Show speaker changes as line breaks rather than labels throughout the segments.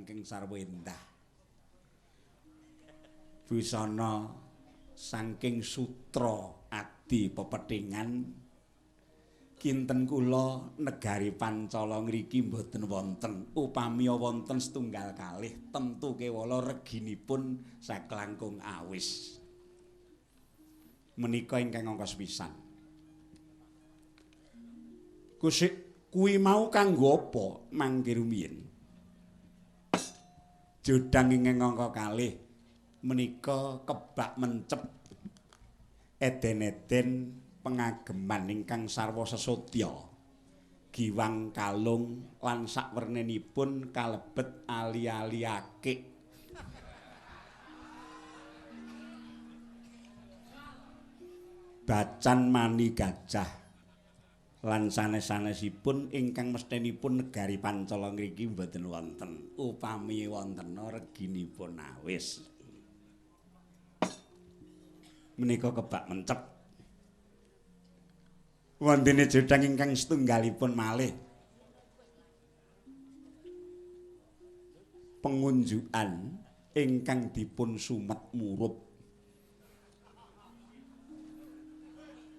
ingkang sarwa endah. Busana saking sutra adi pepethingan kinten kula negari Pancala ngriki mboten wonten. Upami wonten setunggal kalih tentu kewala reginipun saklangkung awis. Menika ingkang angka sepisan. Kusik kuwi mau kanggo apa mangke rumiyin? Jodhang ingkang angka kalih menika kebak mencep eden-eden pengageman ingkang sarwa sesotya, giwang kalung lan sakwerninipun kalebet ali-ali akik. Bacan mani gajah lan sanes-sanesipun ingkang mesthenipun negari Pancala ngriki mboten wonten. Upami wontena reginipun awis. Menika kebak mencep. Wontene jodhang ingkang setunggalipun malih pengunjukan ingkang dipun sumet murup.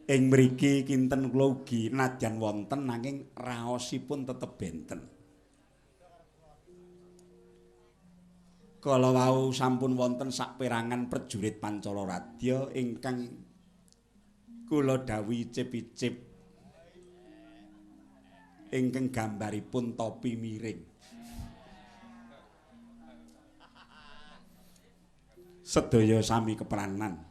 Ing mriki kinten kula ugi nadyan wonten nanging raosipun tetep benten. Kala wau sampun wonten saperangan prajurit Pancala Radya ingkang kula dawuhi icip-icip ingkang gambaripun topi miring. Sedaya sami kepranan.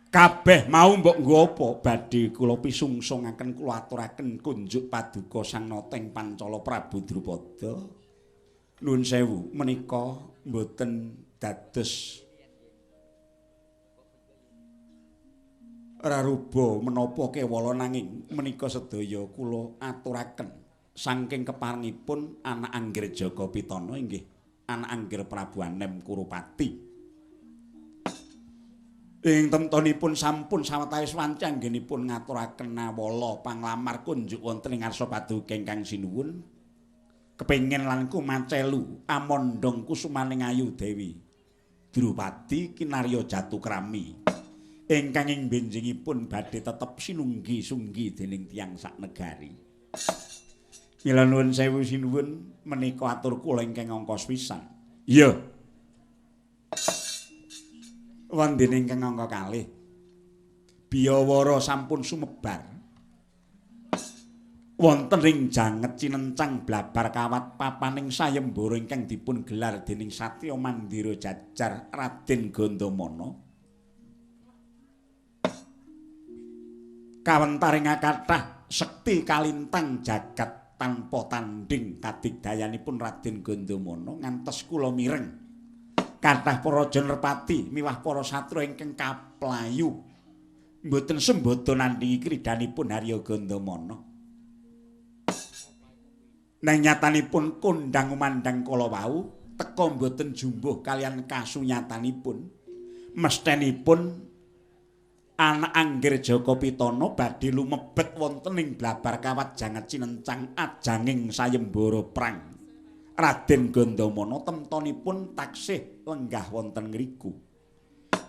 Kabeh mau mbok nggo apa badhe kula pisungsungaken kula aturaken kunjuk paduka Sang Nata ing Pancala Prabu Drupada. Nuwun sewu menika mboten dados raruba menapa kewala nanging menika sedaya kula aturaken saking keparengipun anak Anggir Jaka Pitana inggih anak Anggir Prabu Anem Kurupati. Ing temtonipun sampun sawetawis wanci anggenipun ngaturaken nawala panglamar kunjuk wonten ing ngarsa paduka ingkang sinuwun kepengin lan kumacelu amondhong kusumaning ayu Dewi Drupadi kinarya Jatukrami ingkang ing benjingipun badhe tetep sinunggi-sunggi dening tiyang sak negari. Mila nuwun sewu sinuwun menika atur kula ingkang angka sepisan. Iya. Wondene ingkang angka kalih biyawara sampun sumebar wonten ing janget cinencang blabar kawat papaning sayembara ingkang dipun gelar dening Satya Mandira Jajar Raden Gandamana. Kawentaring kathah sekti kalintang jagat tanpa tanding kadigdayanipun Raden Gandamana ngantos kula mireng kathah para Janarpati miwah para satria ingkang kaplayu mboten sembada nandhingi kridanipun Harya Gandamana. Nang nyatanipun kondhang umandhang kala wau teka mboten jumbuh kaliyan kasunyatanipun. Mesthenipun anak Anggir Jaka Pitana badhe lumebet wonten ing blabar kawat janget cinencang ajanging sayembara prang. Raden Gandamana temtonipun taksih lenggah wonten ngriku.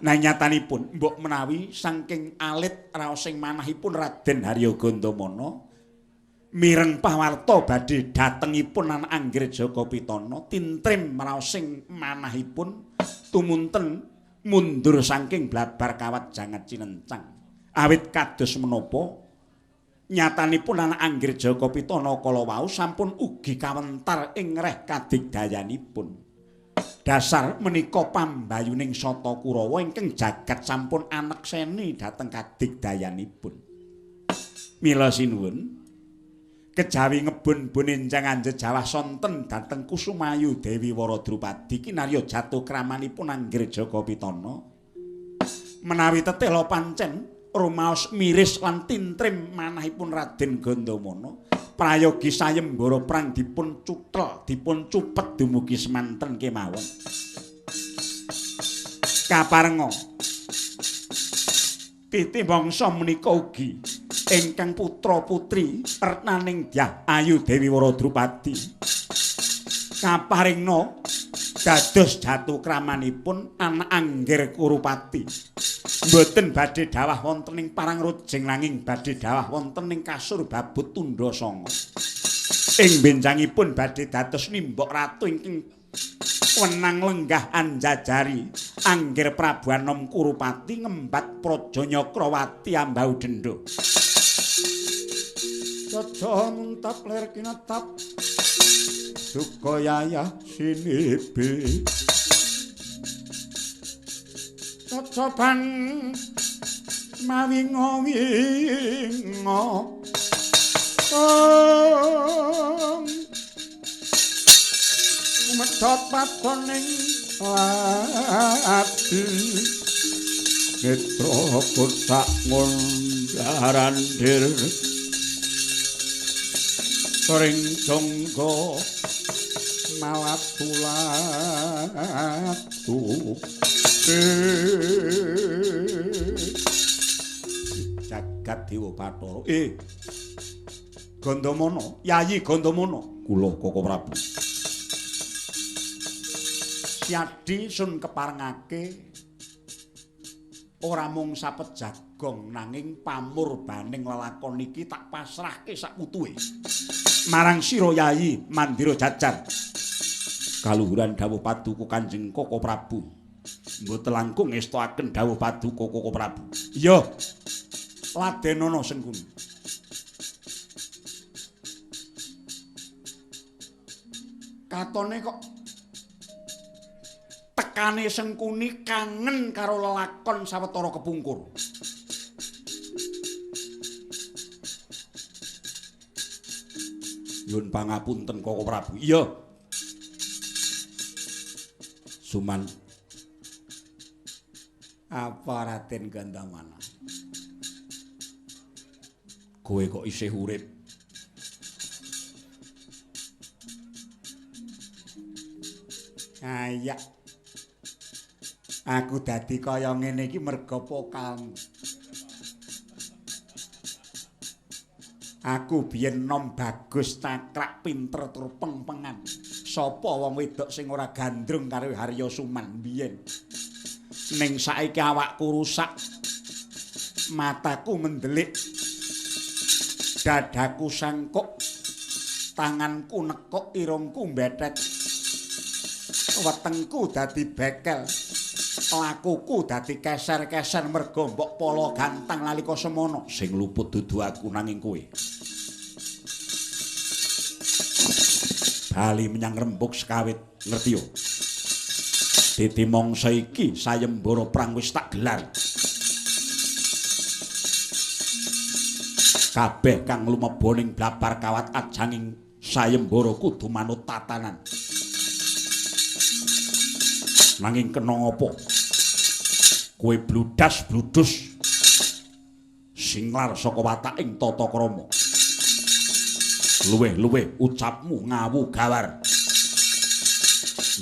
Nang nyatanipun mbok menawi saking alit raosing manahipun Raden Harya Gandamana mireng pawarta badhe datengipun anak Anggir Jaka Pitana tintrim raosing manahipun tumunten mundur saking blabar kawat janget cinencang. Awit kados menapa nyatanipun anak Anggir Jaka Pitana kala wau sampun ugi kawentar ing reh kadigdayanipun. Dasar menika pambayuning Sata Kurawa ingkang jagat sampun anekseni dhateng kadigdayanipun. Mila sinuwun kejawi ngebun-bun enjang anjejawah sonten dhateng Kusumayu Dewi Wara Drupadi kinarya jatukramanipun Anggir Jaka Pitana. Menawi tetela pancen rumaos miris lan tintrim manahipun Raden Gandamana prayogi sayembara prang dipun cuthel dipun cupet dumugi semanten kemawon. Kaparenga titi bangsa menika ugi ingkang putra putri retnaning Dyah Ayu Dewi Wara Drupadi Kaparingna dados jatu kramanipun anak Anggir Kurupati. Mboten badhe dhawah wonten ing Parangrujeng nanging badhe dhawah wonten ing kasur babut tundha sanga. Ing benjangipun badhe dados nimbok ratu ingkang wenang lenggah anjajari Anggir Prabu Anom Kurupati ngembat Praja Nyakrawati ambau dendha.
Caca muntap ler kinetap duka yayah sinibi. Caca ban mawi ngowingo medhot pakoning lati netra kotak ngundarandir ring jangga malatu-latu.
Jagat Dewa Bathara. Gandamana, Yayi Gandamana, kula Koko Prabu. Siadi sun keparengake ora mung sapejagong nanging pamurbaning lelakon iki tak pasrahke sakutuhe marang sira Yayi Mandira Jajar. Kaluhuran dawuh paduka Kanjeng Koko Prabu. Mboten langkung ngestoaken dawuh paduka Koko Prabu. Iya. Ladenono Sengkuni. Katone kok tekane Sengkuni kangen karo lelakon sawetara kepungkur. Nyuwun pangapunten Koko Prabu. Iya. Suman. Apa Raden Gandamana? Kowe kok isih urip? Ayak.
Aku dadi kaya ngene iki merga pokalmu.
Aku biyen nom bagus cakrak pinter tur pengpengan. Sapa wong wedok sing ora gandrung karo Harya Suman biyen? Ning saiki awakku rusak. Mataku mendelik. Dadaku sangkuk. Tanganku nekuk, irungku mbethek. Wetengku dadi bekel. Lakuku dadi keser-keser merga mbok pala gantang nalika semono. Sing luput dudu aku nanging kowe. Bali menyang rembug sekawit, ngerti yo. Dadi mangsa iki sayembara perang wis tak gelar. Kabeh kang lumeba ning blabar kawat ajanging sayembara kudu manut tatanan. Nanging kena ngapa? Kowe bludas-bludus singlar saka wataking tata krama. Luwih-luwih ucapmu ngawu gawar.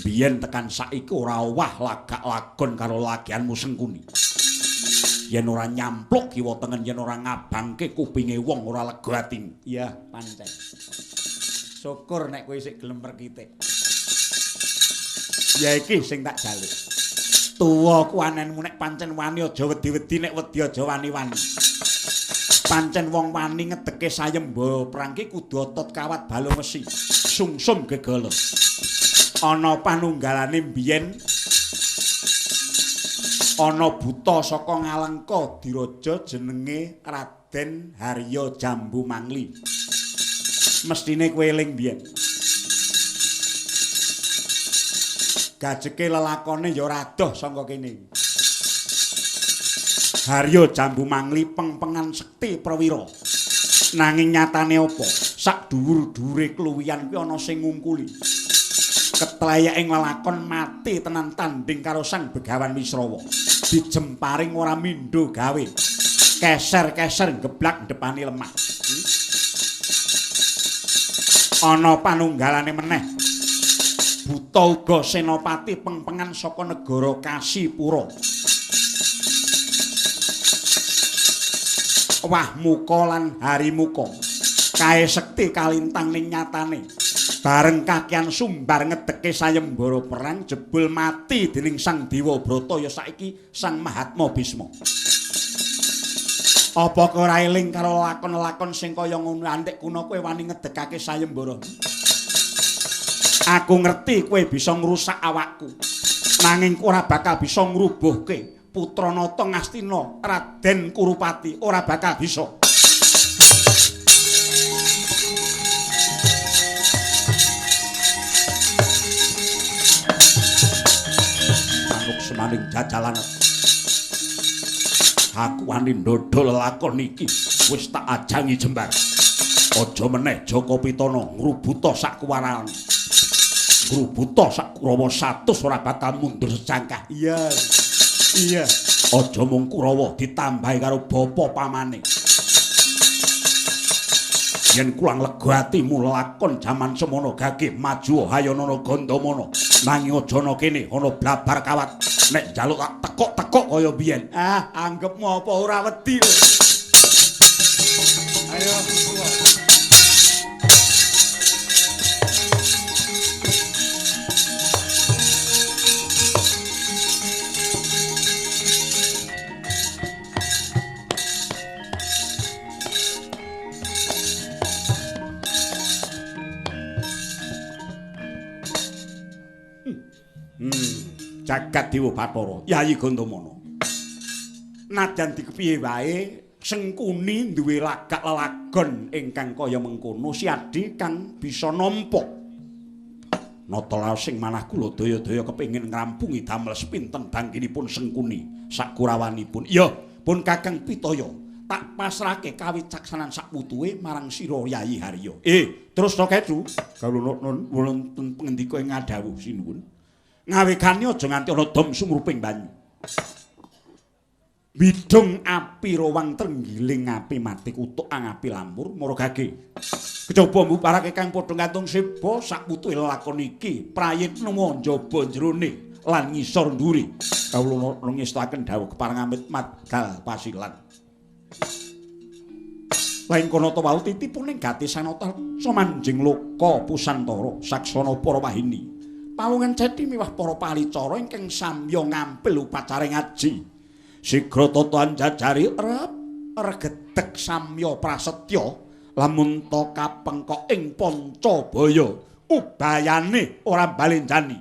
Biyen tekan saiki ora owah lagak lagon karo lagianmu Sengkuni. Yen ora nyampluk kiwa tengen, yen ora ngabangke kupinge wong ora lega atimu.
Iya, pancen. Syukur nek kowe isih gelem perkitik.
Ya iki sing tak jaluk. Tuwa ku anenmu nek pancen wani aja wedi-wedi, nek wedi aja wani-wani. Pancen wong wani ngedeke sayembara perang ki kudu otot kawat balung wesi, sungsum gegala. Ana panunggalane biyen ana buta saka Ngalengka diraja jenenge Raden Harya Jambu Mangli. Mestine kowe eling biyen. Gajeke lelakone ya ora adoh saka kene. Harya Jambu Mangli pengpengan sekti prawira. Nanging nyatane apa? Sak dhuwur-dhuwure kluwian kuwi ana sing ngungkuli. Ketleyek ing lelakon mati tenan tanding karo Sang Begawan Wisrawa. Dijemparing ora mindho gawe. Keser-keser geblak depane lemah. Ana panunggalane meneh. Buta uga senopati pengpengan saka negara Kasipura. Wahmuka lan Harimuka kae sekti kalintang ning nyatane. Bareng kakean sumbar ngedeke sayembara perang jebul mati dening Sang Dewa Brata ya saiki Sang Mahatma Bisma. Apa kowe ora eling karo lakon-lakon sing kaya ngono antik kuna kowe wani ngedekake sayembara? Aku ngerti kowe bisa ngrusak awakku. Nanging kowe ora bakal bisa ngrubuhke putra Nata Ngastina Raden Kurupati, ora bakal bisa. Manuk semaning jajalan. Aku wani ndodol lakon iki wis tak ajangi jembar. Aja meneh Jaka Pitana ngrubuta sak kuwaran. Ngrubuta sak Kurawa 100 ora bakal mundur secangkah.
Iya. Iya.
Aja mung Kurawa ditambahi karo bapa pamane. Yen kurang lega atimu lakon jaman semono gagih maju hayanana Gandamana. Nanging aja ana kene ana blabar kawat. Nek njaluk tak tekok-tekok kaya biyen.
Ah, anggepmu apa ora wedi lho. Ayo,
Jagat Dewa Bathara, Yayi Gandamana. Nadyan dikepiye wae, Sengkuni duwe lagak lelagon ingkang kaya mengkono siadi kang bisa nampa. Nata laos sing manah kula daya-daya kepengin ngrampungi damel sepinten bangkinipun Sengkuni sakurawanipun. Iya, pun Kakang Pitaya, tak pasrahke kawicaksanan sakputuhe marang sira Yayi Harya. Terus to kecu, kawula wonten pangendika ing ngadhawuh sinuwun. Ngawegane aja nganti ana dom sumruping banyu. Bidung api rowang trenggiling api mati kutuk angapi lamur maragage. Kejaba mbubarake kang padha gantung seba sakputuhe lakon iki prayitna njaba jerone lan ngisor ndure. Kawula ngestaken dawuh kepareng amit madal pasilan. Lain kono ta wau titipuning gati sanata samanjing loka pusantara saksana para wahini. Pawongan ceti miwah para palicara ingkang samya ngampil upacara ngaji. Sigra tatan jajari rep regedeg samya prasetya lamun ta kapengkok ing Pancabaya ubayane ora balenjani.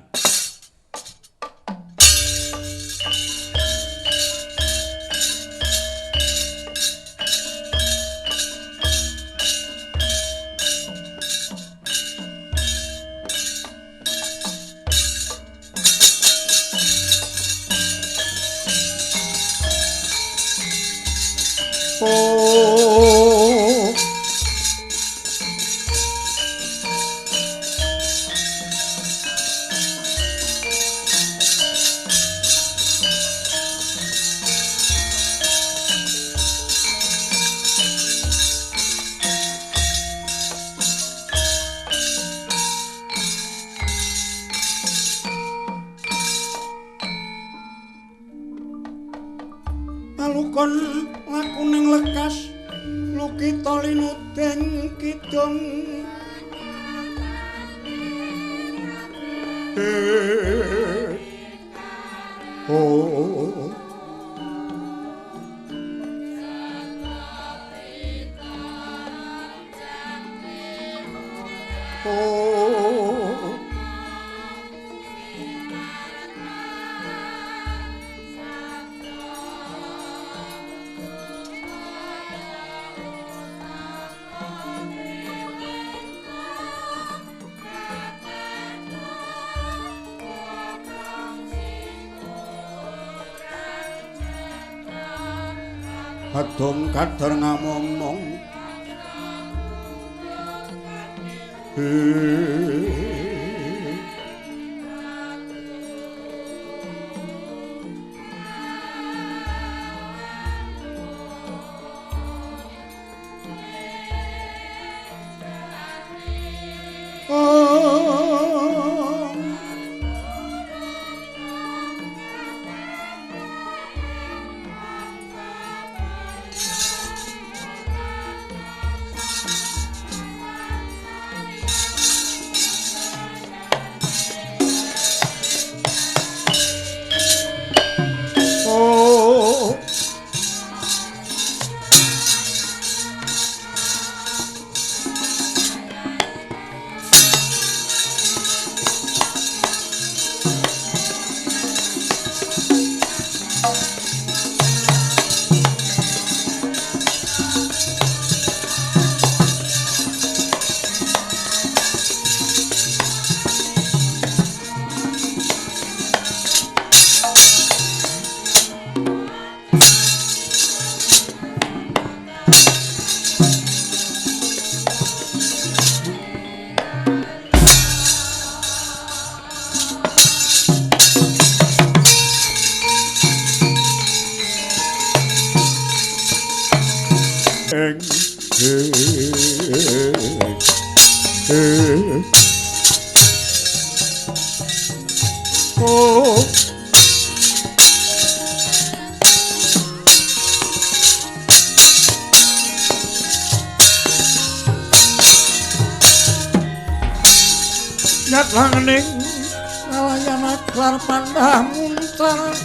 Alukon lakuning lekas lukita linudeng kidung. Oh. Oh. Kadung kadar ngamomong. Oh. Nyatlaning kalayan aklar pandah muncar.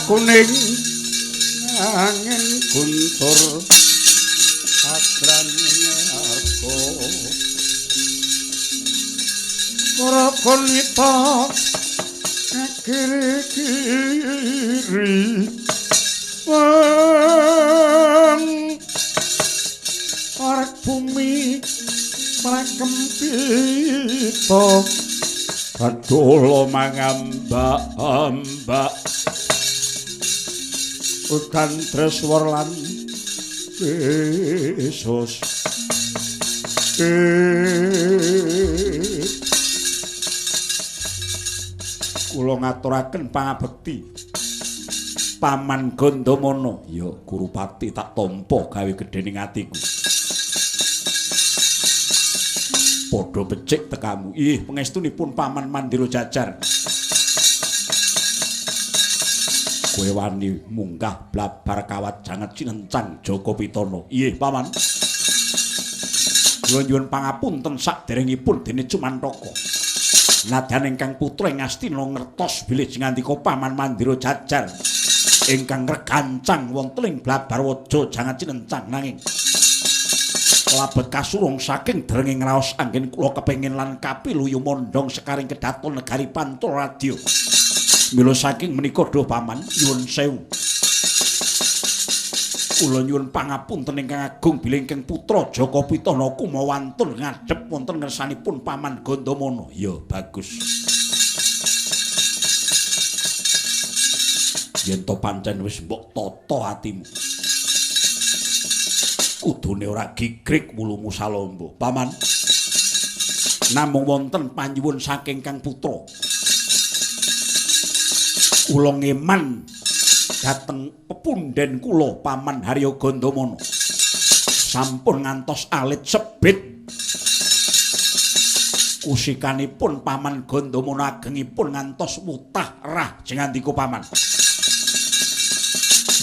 Kuning angin guntur adraning arga para konita kiri-kiri wong arek bumi mrakempita kadolo mangambak-ambak udan treswar lan Yesus. Kula ngaturaken pangabekti Paman Gandamana. Ya Gurupati tak tampa gawe gedhening atiku. Padha becik tekamu. Ih, pangestunipun Paman Mandira Jajar. Kowe wani munggah blabar kawat janget cinencang Jaka Pitana. Iyih, Paman. Kula nyuwun pangapunten saderengipun dene Cumantaka. Nadyan ingkang putra ing Astina ngertos bilih jengandika Paman Mandira Jajar ingkang regancang wonten ing blabar waja janget cinencang, nanging labet kasurung saking derenging raos anggen kula kepengin lan kapiluyu mondhong sekaring kedaton negari Panturadya. Mila saking menika duh Paman nyuwun sewu. Kula nyuwun pangapunten ingkang agung bilih ingkang putra Jaka Pitana kumawantun ngadhep wonten ngersanipun Paman Gandamana. Ya bagus. Yen to pancen wis mbok tata atimu. Kudune ora gigrik wulumu salombo. Paman. Namung wonten panyuwun saking kang putra. Kula ngeman dhateng pepunden kula Paman Harya Gandamana. Sampun ngantos alit sebit. Kusikanipun Paman Gandamana agengipun ngantos mutah rah jengandika Paman.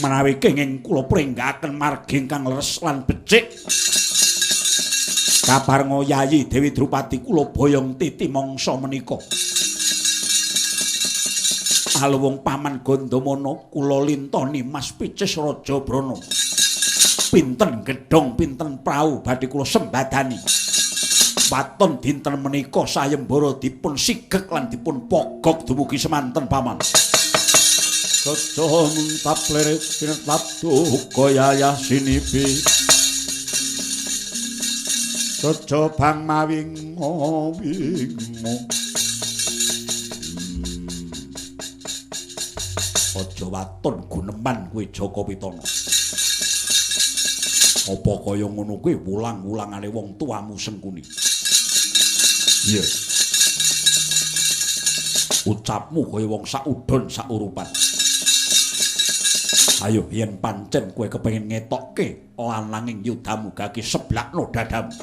Menawi kenging kula pringgaken margi ingkang leres lan becik. Kaparenga Yayi Dewi Drupadi kula boyong titi mangsa menika. Aluwung Paman Gandamana kula lintoni Mas Picis Raja Brana. Pinten gedhong pinten prau badhe kula sembadani. Waton dinten menika sayembara dipun sigek lan dipun pogok dumugi semanten Paman. Saja muntap lirik tinetap duka yayah sinipi. Saja bang mawingo wingo. Aja waton guneman kowe Jaka Pitana. Apa kaya ngono kuwi wulang-wulangane wong tuamu Sengkuni? Iya. Ucapmu kaya wong saudon saurupan. Ayo yen pancen kowe kepengin ngetokke lananging yudamu gage seblakno dadamu.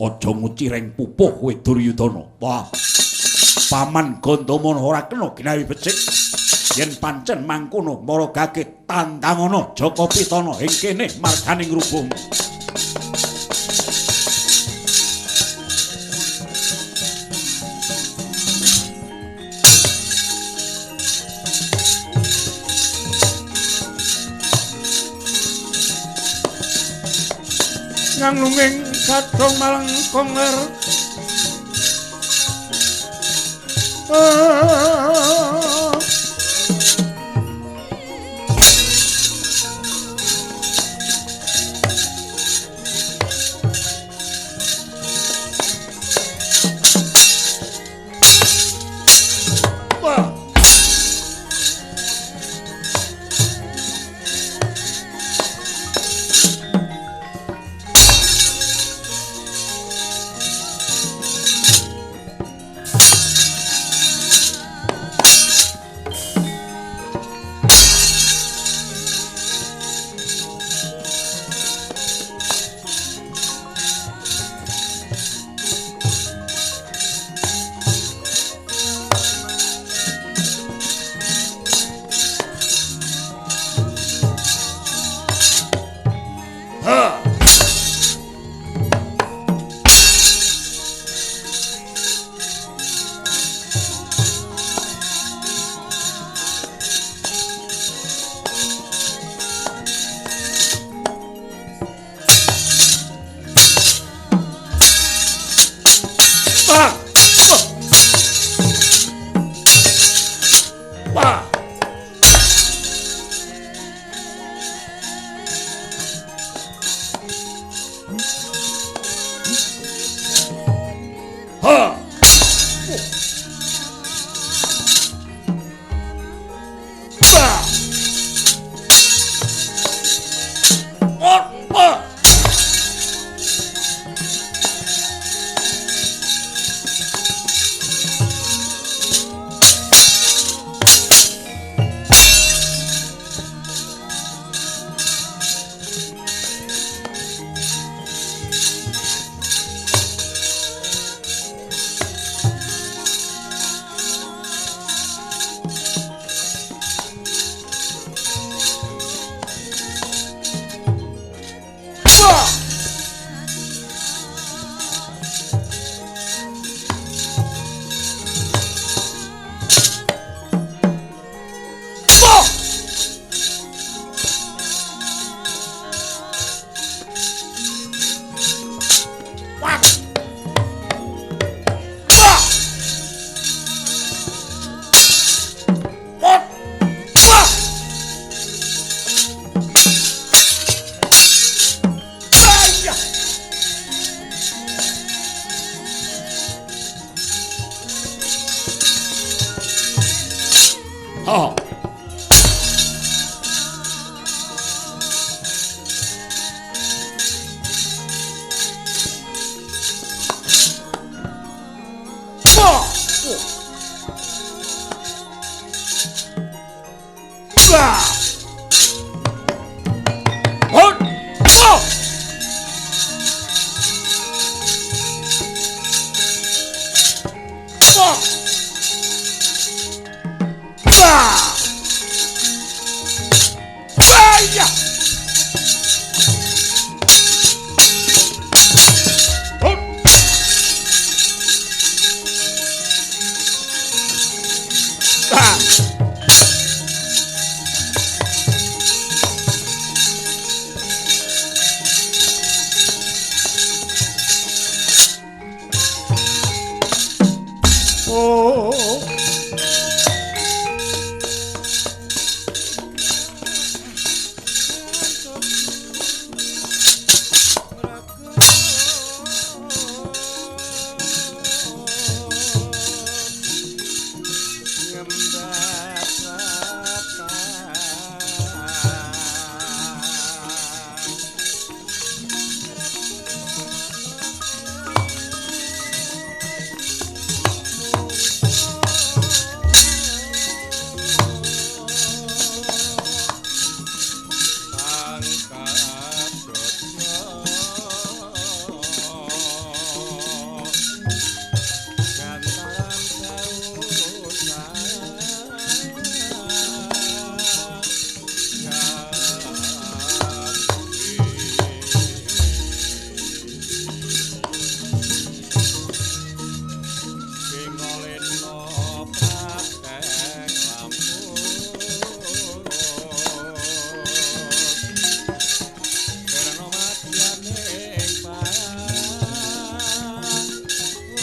Aja ngucireng pupuh kowe Duryudana. Wah. Paman Gandamana ora kena ginawi becik. Yen pancen mangkono mara gage tandangana Jaka Pitana ing kene marganing rubung.
Nganglunging kadhong malengkong ler.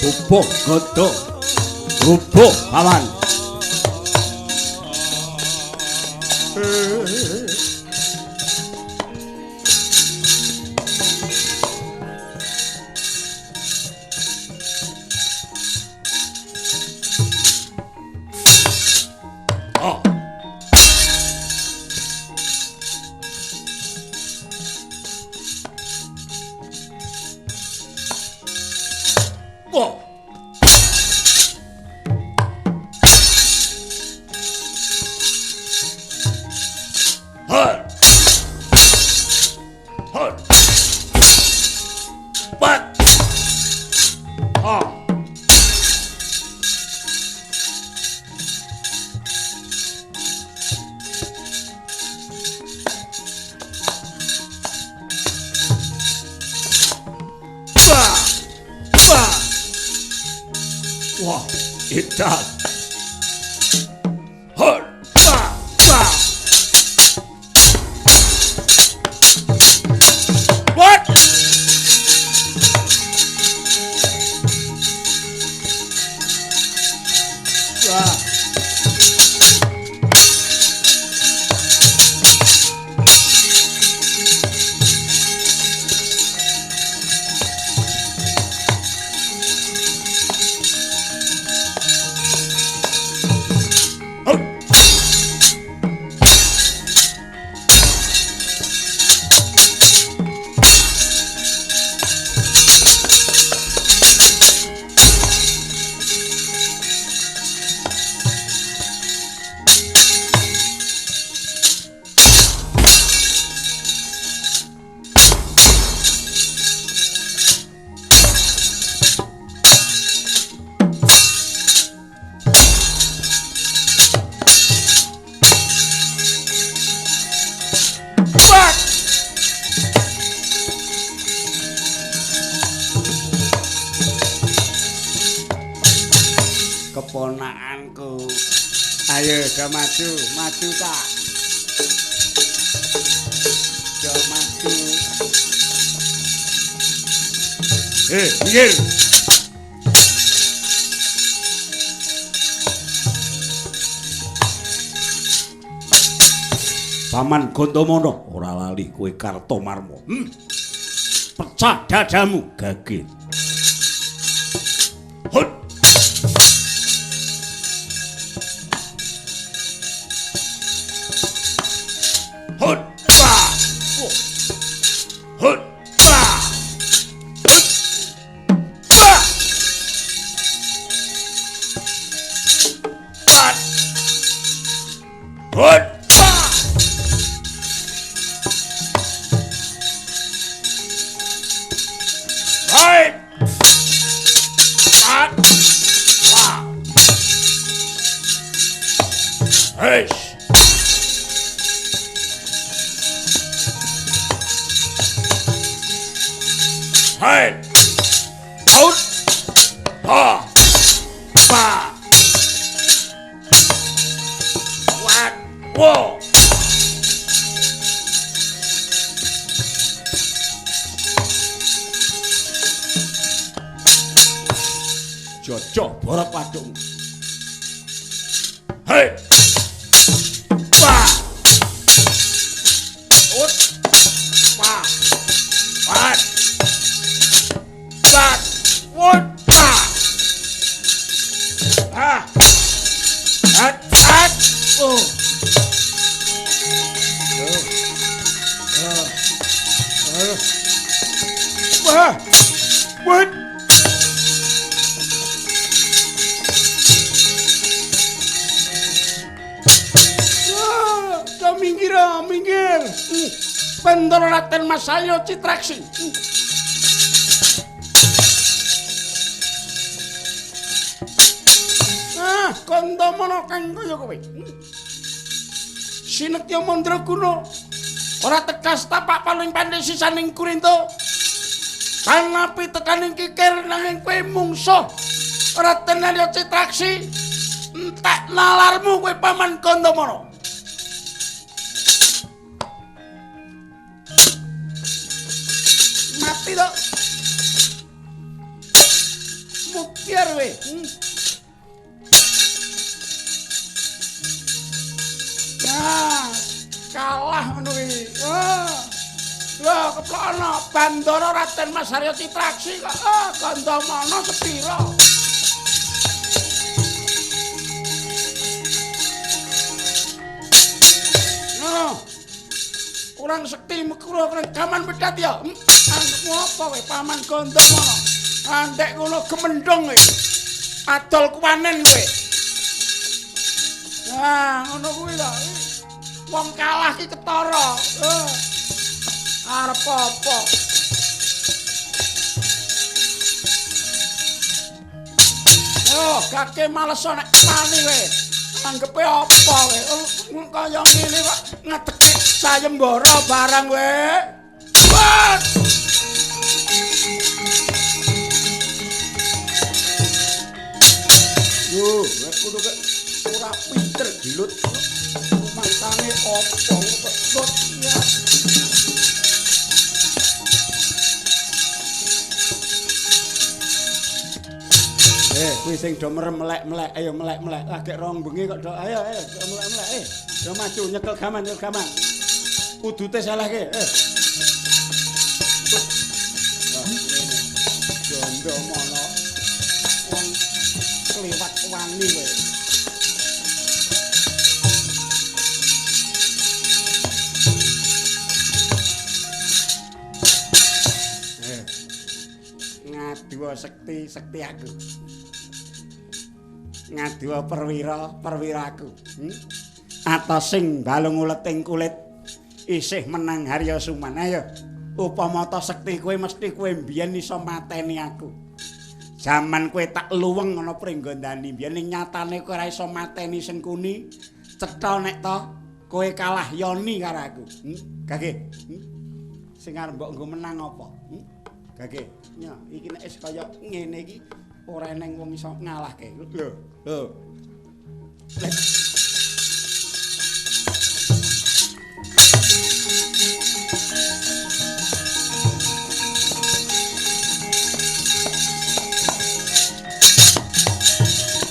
Bubuh gada. Rubuh paman. Oh. Oh. Wah, edan. Hur, ba, ba. What? Wah.
Keponakanku. Ayo do maju, maju ta. Do maju.
Minggir. Paman Gandamono ora lali kowe Kartomarma. Pecah dadamu, gage. Hut. Hut. Ba. Hut. Ba. Hut. Ba. Bat. Hut. Ba. Hai. Bat. Ba. Hey. Hai. Out. Ha. Ba. Wat. Wo. Jojoh borok wadukmu. Hei. Ba. Ut. Ba. Bat. Bat. Wut. Ba. Ha. Hat. Hat. Oh. Oh. Oh. Oh. Wah. Wut.
Wah, minggir, minggir. Bendoro Raden Mas Ayo Citraksi. Ah, Gandamono kang kaya kowe. Sinetya mandraguna ora tegas tapak paling pendek sisaning kurinta. Kanapi tekaning kikir nanging kowe mungsuh Raden Arya Citraksi. Entek nalarmu kowe Paman Gandamono. Mati to. kowe. Nah, kalah ngono kuwi. Oh. Lho, keplokno Bandara Raden Mas Haryo Citraksi kok. Oh, Gandamana sepira? Ngono. Kurang sekti mekura kurang gaman pedhat ya. Anggepmu apa kowe Paman Gandamana? Andek ngono gemendhung kowe. Adol kuwanen kowe. Nah, ngono kuwi lho. Wong kalah ki ketara. Arep apa? Oh, gake males nek wani kowe. Anggepe apa kowe? Kaya ngene kok ngadeke sayembara barang kowe. Wah! Yo, kowe kok ora pinter gelut. Mantane apa kok ya. Kuwi sing do merem melek-melek, ayo melek-melek. Lagek rong bengi kok do ayo ayo do melek-melek. Do maju nyekel gaman, nyekel gaman. Udute salahke. Lah ngene. Gandamana wong kliwat wani kowe. Ngaduwa sekti, sekti aku. Ngaduwa perwira, perwiraku. Atos sing balung uleting kulit isih menang Harya Suman. Ayo, upama ta sekti kowe mesti kowe mbiyen iso mateni aku. Jaman kowe tak luweng ana Pringgondani mbiyen ning nyatane kowe ora iso mateni Sengkuni. Cetha nek ta kowe kalah yoni karo aku. Gage. Sing arep mbok nggo menang apa? Gage. Ya, iki nek wis kaya ngene iki ora eneng wong iso ngalahke. Lho, lho.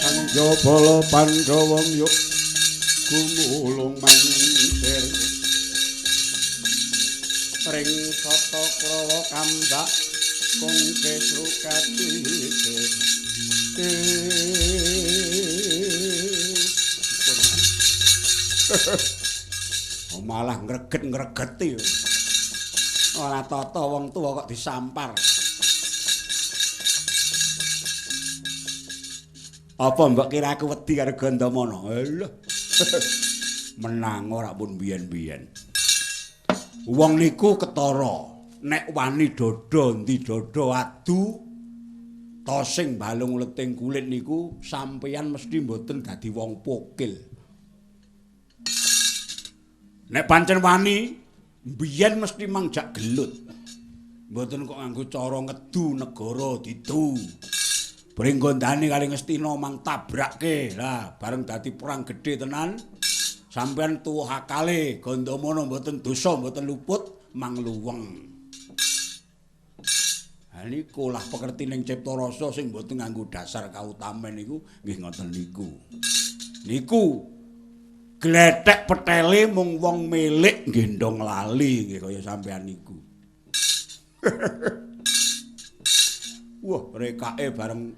Kangjo bala Pandhawa yuk gumulung mangkir. Ring sata krawa kambak kung kesrukatike.
Oh, malah ngreget-ngregeti. Ora tata wong tuwa kok disampar. Apa mbok kira aku wedi karo Gandamana? Alah. Menang ora pun biyen-biyen. Wong niku ketara nek wani dada ndi dada adu ta sing balung leting kulit niku sampeyan mesti mboten dadi wong pokil. Nek pancen wani mbiyen mesti mangjak gelut. Mboten kok nganggo cara ngedu negara didu. Pringgondani kali Ngastina mang tabrake. Lah bareng dadi perang gedhe tenan sampeyan tuwuh akale Gandamana mboten dosa mboten luput mang luweng. Ha niku lah pekertining cipta rasa sing mboten nganggo dasar kautamen niku nggih ngoten niku. Niku glethek petele mung wong milik nggendong lali nggih kaya sampeyan niku. Wah, rekake bareng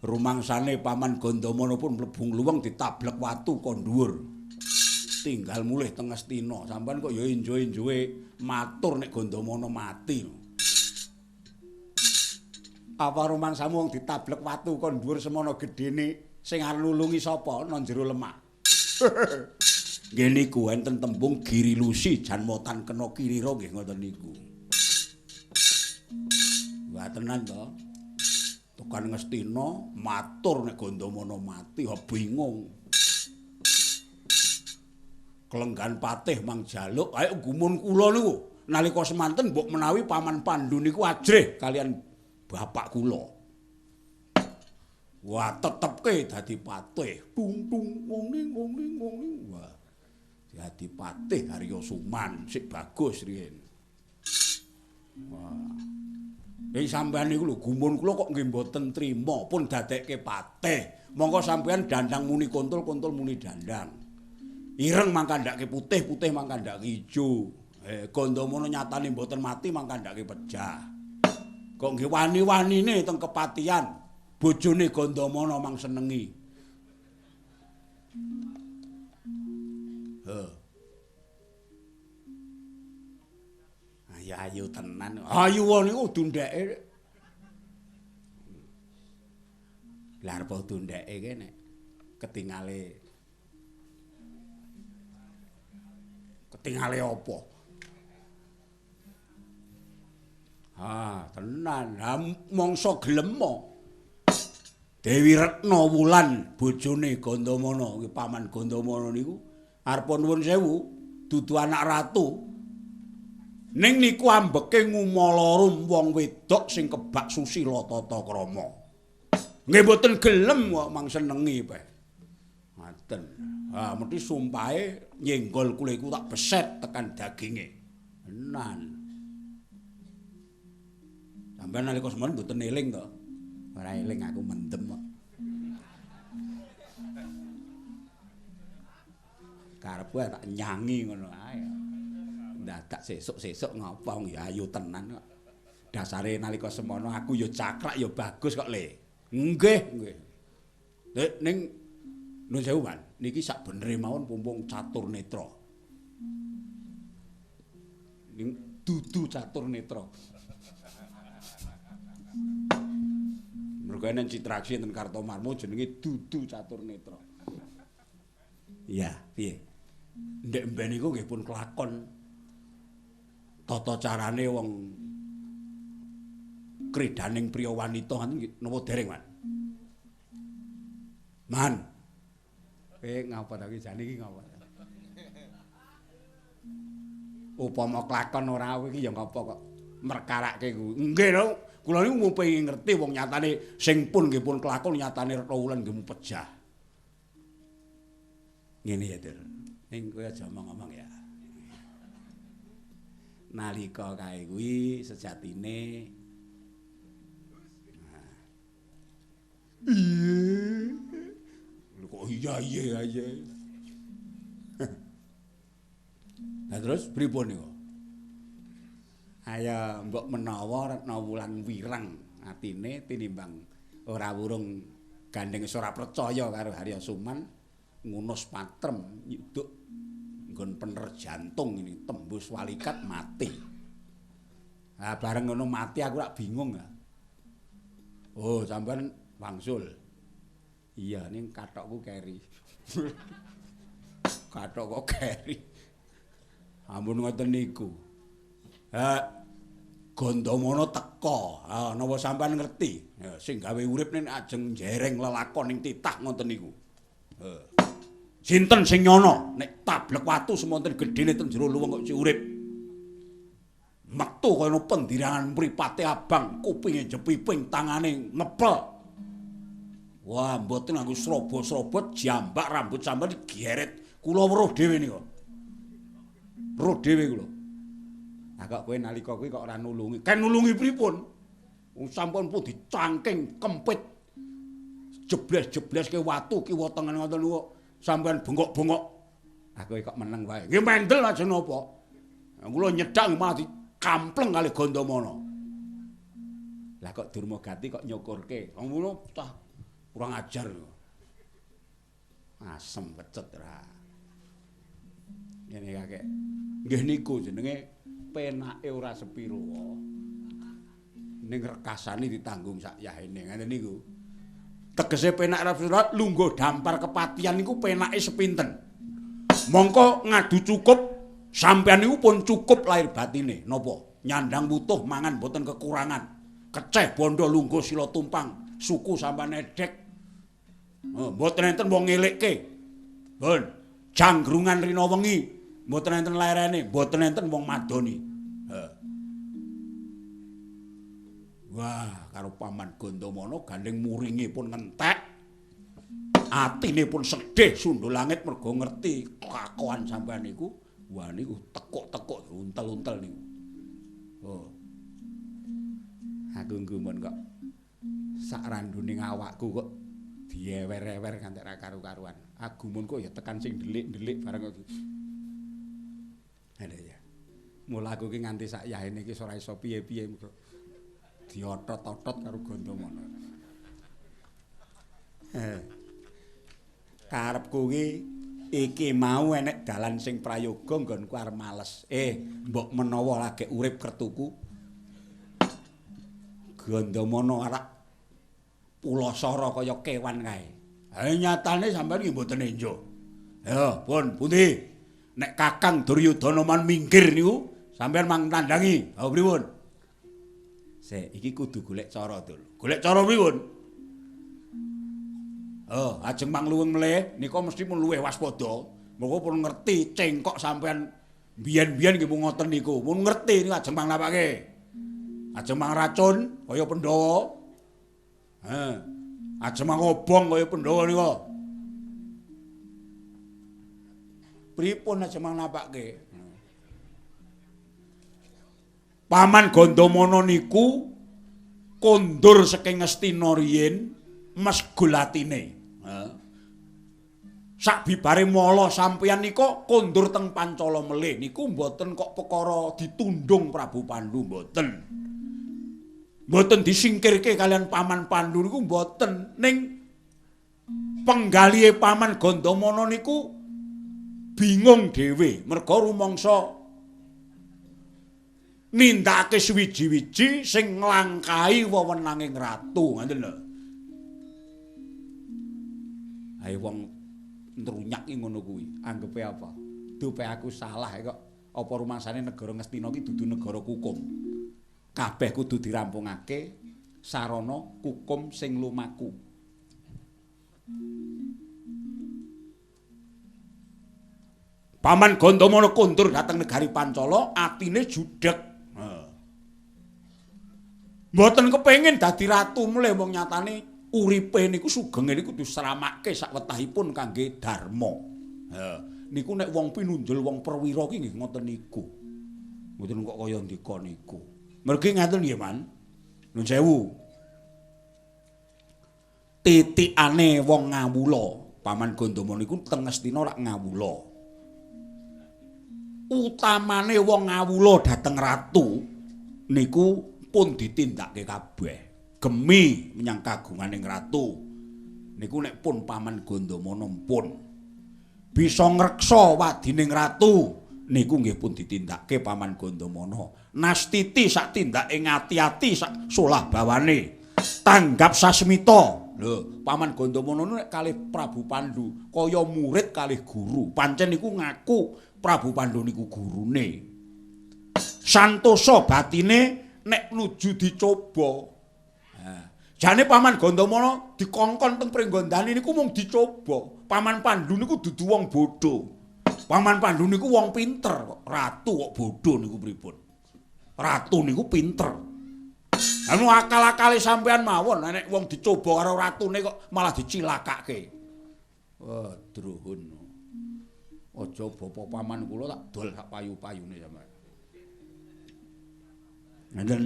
rumangsane Paman Gandamana pun mlebu ngluweng ditablek watu kon dhuwur. Tinggal mulih teng Ngastina. Sampeyan kok ya enjoy-enjoy matur nek Gandamana mati. Apa rumangsamu wong ditablek watu kon dhuwur semono gedene sing arep nulungi sapa nang jero lemah. Nggih niku enten tembung girilusi janmotan kena kirira nggih ngoten niku. Wah tenan to. Tekan Ngastina matur nek Gandamana mati ha bingung. Kelenggan patih mang jaluk ayo gumun kula niku nalika semanten mbok menawi Paman Pandu niku ajrih kalian bapak kula. Wah tetepke dadi patih. Tung tung ngene ngene ngene. Wah dadi patih Harya Suman sik bagus riyen. Wah.
Sampeyan niku lho gumun kula kok nggih mboten trima pun dadekke patih. Monggo sampeyan dandang muni kontul, kontul muni dandang. Ireng mangkandhake putih, putih mangkandhake ijo. Gandamana nyatane mboten mati mangkandhake pejah. Kok nggih wani-wanine teng kepatihan bojone Gandamana mang senengi. Heh. Ayo ayu tenan. Ayu niku dundeke. Lah arep dundeke ki nek ketingale ketingale apa? Ah, tenan. Lah mangsa gelem. Dewi Retna Wulan bojone Gandamana, nggih paman Gandamana niku arep nuwun sewu dudu anak ratu. Ning niku ambeke ngumalarum wong wedok sing kebak susila tata krama. Nggih mboten gelem kok mang senengi peh. Ngaten. Ah mesti sumpahe nyenggol kuliku tak beset tekan daginge. Tenan. Sampeyan nalika semono mboten eling to? Ora eling aku mendem kok. Karepku tak nyangi ngono ae. Dadak sesuk-sesuk ngopo ya ayu tenan kok. Dasare nalika semono aku ya cakrak ya bagus kok le. Nggih, nggih. Nek ning nuwun sewu, Pan. Niki sak benere mawon pumpung catur netra. Ning dudu catur netra. Mergo enen Citraksi enten Kartomarmo jenenge dudu catur netra. Iya, piye? Ndek mben niku nggih pun kelakon tata carane wong kridaning priya wanita ngoten napa dereng, Man? Man. Kowe ngapa ta iki jane iki ngapa? Upama kelakon ora iki ya ngapa kok merkarake kuwi. Nggih lho, kula niku mung pengin ngerti wong nyatane sing pun nggih pun kelakon nyatane Retna Wulan nggih pejah. Ngene ya, Dur. Ning kowe aja omong-omong ya. Nalika kae kuwi sejatine iya kok iya iya iya. Lah terus pripun niku? Ayo mbok menawa Retna Wulan wireng atine tinimbang ora wurung gandeng wis ora percaya karo Harya Suman ngunus patrem nyuduk nggon pener jantung ini tembus walikat mati. Lah bareng ngono mati aku rak bingung ya. Oh, sampean wangsul. Iya, ning kathokku keri. Kathok kok keri. Ampun ngoten niku. Ha Gandamana teka. Ha napa sampean ngerti? Sing gawe urip nek ajeng njereng lelakon ning titah ngoten niku. Sinten sing nyono nek tablek watu semonten gedhene ten jero luwung kok si urip. Metu kaya pendirangan mripate abang, kupinge jepiping, tangane ngepel. Wah, mboten nganggo srobo-srobot jambak rambut sampean digeret. Kula weruh dhewe nika. Weruh dhewe kula. Lah kok kowe nalika kuwi kok ora nulungi. Ken nulungi pripun? Wong sampun pun dicangking kempit. Jebles-jebleske watu kiwa tengen ngoten niku. Sampeyan bengok-bengok. Lah kowe kok meneng wae. Nggih mendel aja napa. Kula nyedak malah dikampleng kali Gandamana. Lah kok Durmagati kok nyukurke. Wong ngono cah kurang ajar. Asem kecut ra. Ngene kakek. Nggih niku jenenge penake ora sepiro. Ning rekasane ditanggung sak yahene ngene niku. Tegese penak ora sepiro lungguh dampar kepatihan niku penake sepinten. Mongko ngadu cukup sampeyan niku pun cukup lahir batine napa? Nyandang wutuh mangan mboten kekurangan. Keceh bondo lungguh sila tumpang, suku sampeyan edek. Mboten enten wong ngelikke. Pun janggrungan rina wengi mboten enten lerene, mboten enten wong madoni. Wah, karo paman Gandamana gandeng muringe pun ngentek. Atine pun sedih sundul langit mergo ngerti kelakuan sampean niku. Wah niku tekuk-tekuk untel-untel niku. Oh. Aku nggumun kok sak randune awakku kok diewer-ewer nganti ra karu-karuan. Agumun kok ya tekan sing ndelik-ndelik bareng kok. Lha ya. Mula aku ki nganti sak yahene iki ora iso piye-piye kok. Diotot-otot karo Gandamana.
Karepku ki iki mau enek dalan sing prayoga nggonku arep males. Mbok menawa lagi urip kertuku. Gandamana arak pulasara kaya kewan kae.
Ha nyatane sampeyan nggih mboten enjo. Ya, pun pundi? Nek Kakang Duryudana man minggir niku sampeyan mang tandhangi. Ha pripun?
Sik, iki kudu golek cara, Dul.
Golek cara pripun? Oh, ajeng mang luwung mleh nika mesti pun luwih waspada. Moko pun ngerti cengkok sampeyan biyen-biyen nggih mung ngoten niku. Pun ngerti niku ajeng mang napake. Ajeng mang racun kaya Pandhawa. Heh. Ajeng mang obong kaya Pandhawa nika. Pripun ajeng mang napake? Paman Gandamana niku kondur saking Ngastina riyin mesgul atine. Heeh. Sakbibare mala sampeyan nika kondur teng Pancala melih niku mboten kok perkara ditundung Prabu Pandu mboten. Mboten disingkirke kalian Paman Pandu niku mboten, ning penggalihe Paman Gandamana niku bingung dhewe merga rumangsa nindakake suwiji-wiji sing nglangkahi wewenanging ratu, ngoten lho. Ayo wong nrunyak ki ngono kuwi, anggepe apa? Dupe aku salah kok. Apa rumangsane negara Ngastina ki dudu negara kukum. Kabeh kudu dirampungake sarana kukum sing lumaku. Paman Gandamana kondur dhateng negari Pancala, atine judheg. Mboten kepengin dadi ratu mulih wong nyatane uripe niku sugenge niku kudu sramake sakwetahipun kangge dharma. Ha, niku nek wong pinunjul wong perwira ki nggih ngoten niku. Mboten kok kaya ndika niku. Mergi ngaten nggih, Man. Nuwun sewu. Titikane wong ngawula, Paman Gandamana niku teng Ngastina rak ngawula. Utamane wong ngawula dhateng ratu niku pun ditindakake kabeh. Gemi menyang kagunganing ratu niku nek pun Paman Gandamana pun bisa ngreksa wadining ratu niku nggih pun ditindakake Paman Gandamana. Nastiti sak tindake ngati-ati sak solah bawane tanggap sasmita. Lho, Paman Gandamana nek kalih Prabu Pandu kaya murid kalih guru. Pancen niku ngaku Prabu Pandu niku gurune. Santosa batine nek nuju dicoba. Jane Paman Gandamana dikongkon teng Pringgondani niku mung dicoba. Paman Pandu niku dudu wong bodho. Paman Pandu niku wong pinter kok. Ratu kok bodho niku pripun? Ratu niku pinter. Anu akal-akale sampean mawon nek wong dicoba karo ratune kok malah dicilakake. Wah, druhun. Aja bapa paman kula tak dol sak payu-payune sampean. Ngenten.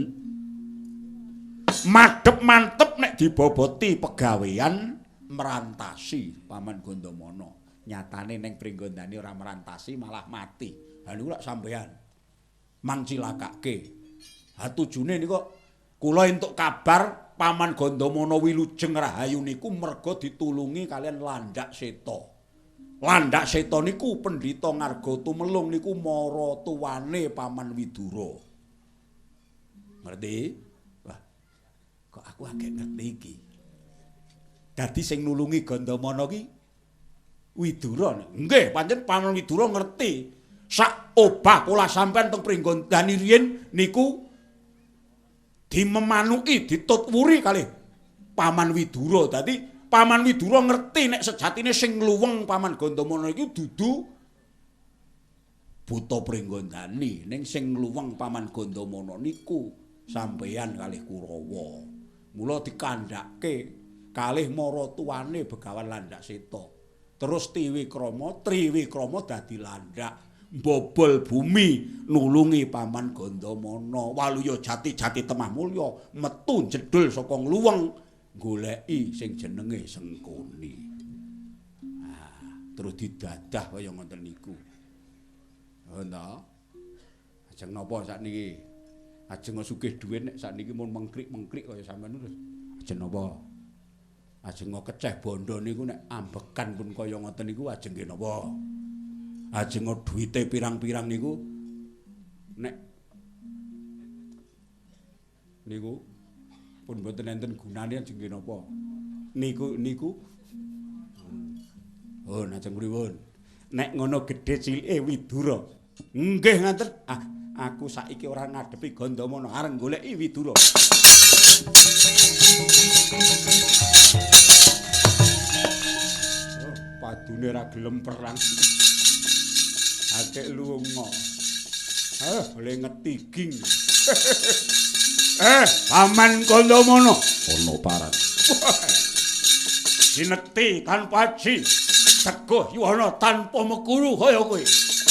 Madhep mantep nek diboboti pegawean merantasi Paman Gandamana. Nyatane ning Pringgondani ora merantasi malah mati. Ha niku lak sampean mang cilakake. Ha tujune niku kula entuk kabar Paman Gandamana wilujeng rahayu niku merga ditulungi kalian Landak Seta. Landak Seta niku pendhita ngarga tumelung niku mara tuwane Paman Widura. Ngerti? Wah. Kok aku agek ngerti iki. Dadi sing nulungi Gandamana ki Widura. Nggih, pancen Paman Widura ngerti. Sak obah pola sampean teng Pringgondani riyin niku dimemanuki, ditutwuri kalih Paman Widura. Dadi Paman Widura ngerti nek sejatine sing ngluweng Paman Gandamana iki dudu buta Pringgondani, ning sing ngluweng Paman Gandamana niku sampeyan kalih Kurawa. Mula dikandhake kalih maratuwane Begawan Landak Seta. Terus Tiwikrama, Triwikrama dadi landak. Mbobol bumi nulungi Paman Gandamana. Waluya jati-jati Temah Mulya metu jedul saka ngluweng goleki sing jenenge Sengkuni. Ah, terus didadah kaya ngoten niku. Oh ta. Ajeng napa sakniki? Ajeng sugih dhuwit nek sakniki mun mengkrik-mengkrik kaya sampean terus. Ajeng napa? Ajeng keceh bondo niku nek ambekan pun kaya ngoten niku ajeng nggih napa? Ajeng duwite pirang-pirang niku nek niku pun mboten enten gunane ajeng nggih napa? Niku niku oh ajeng pripun?
Nek ngono gedhe cilike Widura. Nggih ngaten. Ah, aku saiki ora ngadepi Gandamana, arep goleki Widura. Oh, padune ra gelem perang. Akeh lunga. Ah, boleh ngetiging. Paman Gandamana ana paran. Sinekti tanpa aji, teguh yuwana tanpa mekuru kaya kowe.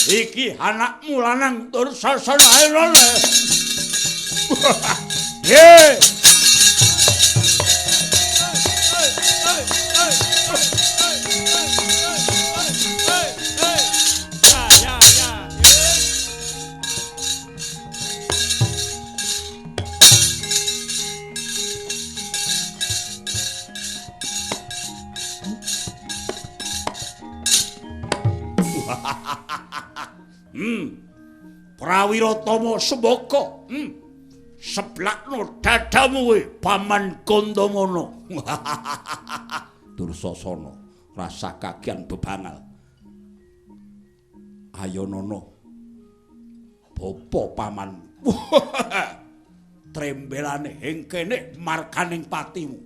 Iki anakmu lanang Dursasana ae. Ye. Prawiratama Sembaka. Seblakno dadamu kowe Paman Gandamana. Dursasana rasa kagian bebangal. Ayo nono. Bapa paman. Trembelane ing kene marganing patimu.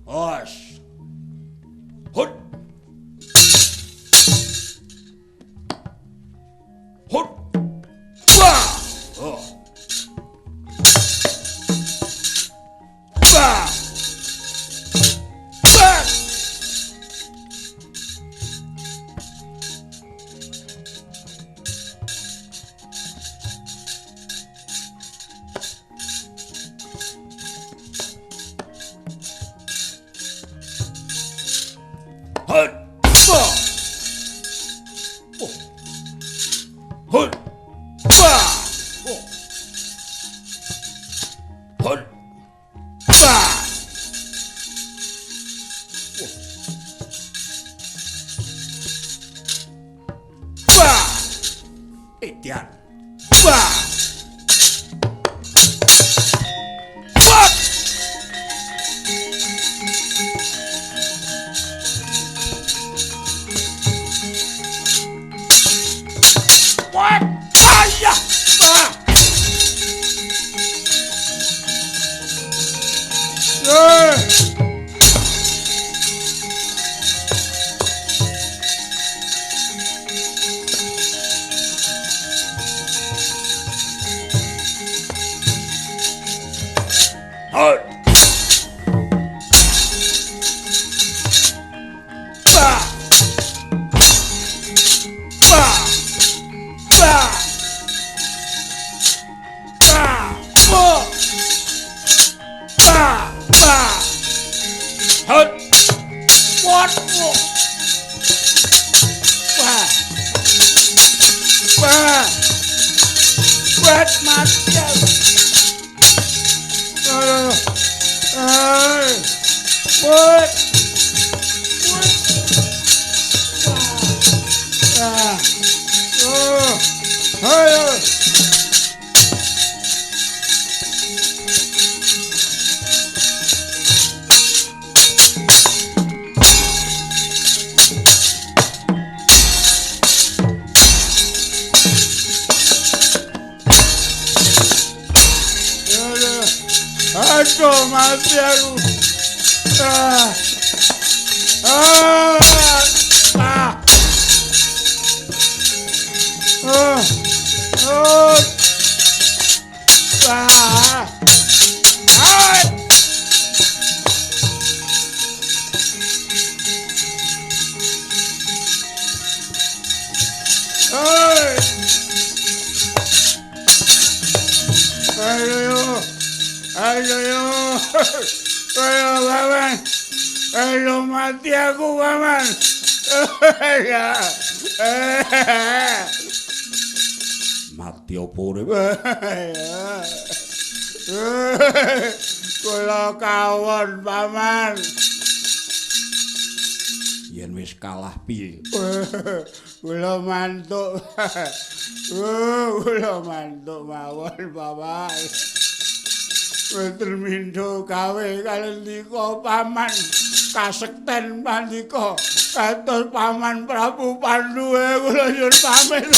Os. Hut. Hut. Wah. Oh. Wah. Wah. Hut. Wah. Oh. Hut. Wah. Oh. Hut. Wah. Oh. Wah. Edian. Wah. Wah. Wah. Ayah. Ah. Eh. Hut. Bah. Bah. Bah. Bah. Bah. Bah. Bah. Hut. What? Wah. Wah. What mati aku. What? What? Ah. Oh. Ayo. Aduh, mati aku. Ah. Ah. Ah. Ah. Oh. Ah. Ah. Ah.
Ayo paman. Ayo mati aku paman. Mati apa urip? Kula kawon paman. Yen wis kalah piye? Kula mantuk. Kula mantuk mawon paman. Wonten mindho gawe kalendika paman. Kasekten pandika kados paman Prabu Pandu kula nyuwun pamit.